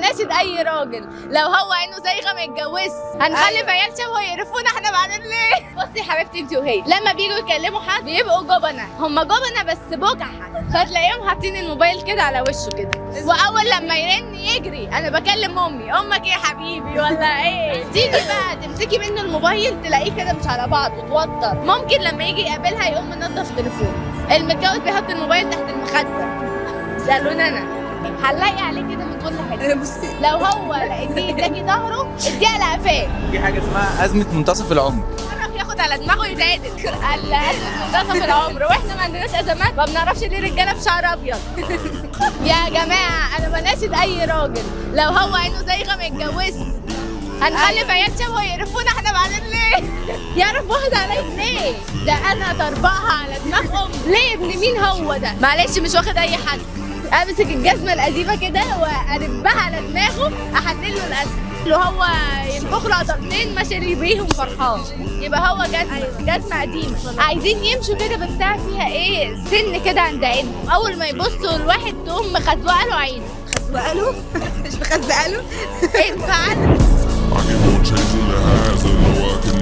بناشد اي راجل لو هو عينه زايغه ما يتجوزش. هنخلف عيال شبهه يقرفونا احنا بعدين ليه؟ بصي يا حبيبتي انت وهي، لما بييجوا يكلموا حد بيبقوا جبنه، هم جبنه بس بجحه، فتلاقيهم حاطين الموبايل كده على وشه كده، واول لما يرن يجري انا بكلم امي، امك ايه يا حبيبي ولا ايه؟ تيجي بقى تمسكي منه الموبايل تلاقيه كده مش على بعضه، اتوتر. ممكن لما يجي يقابلها يقوم منضف تليفونه. المتجوز بيحط الموبايل تحت المخدة. سالوني انا هنلاقي عليه كده من كل حتة. بصي، لو هو لقيتيه اداكي ظهره اديه على قفاه. في حاجة اسمها ازمة منتصف العمر. عرف ياخد على دماغه يتعدل. قال ازمة منتصف العمر، واحنا ما عندناش ازمات، ما بنعرفش ليه رجاله بشعر ابيض. يا جماعة انا بناشد اي راجل لو هو عينه زايغه ما يتجوزش. هنخلف عيال شبهه يقرفونا احنا بعدين ليه؟ يعرف واحد عليا ليه؟ ده انا طربقها على دماغ امي. ليه ابن مين هو ده؟ معلش مش واخد اي حد. امسك الجزمة القديمة كده واربها على دماغه، احلل له الازمة. لو هو ينفخ له قطرتين ماشي لي بيهم فرحان، يبقى هو جزمه، جزمه قديمة. عايزين يمشوا كده بتاع فيها ايه سن كده عند عينهم، اول ما يبصوا الواحد تقوم مخزوقه له عينه. خزوقه له؟ مش مخزقه له. انفعل. I keep on chasing the highs, I know I can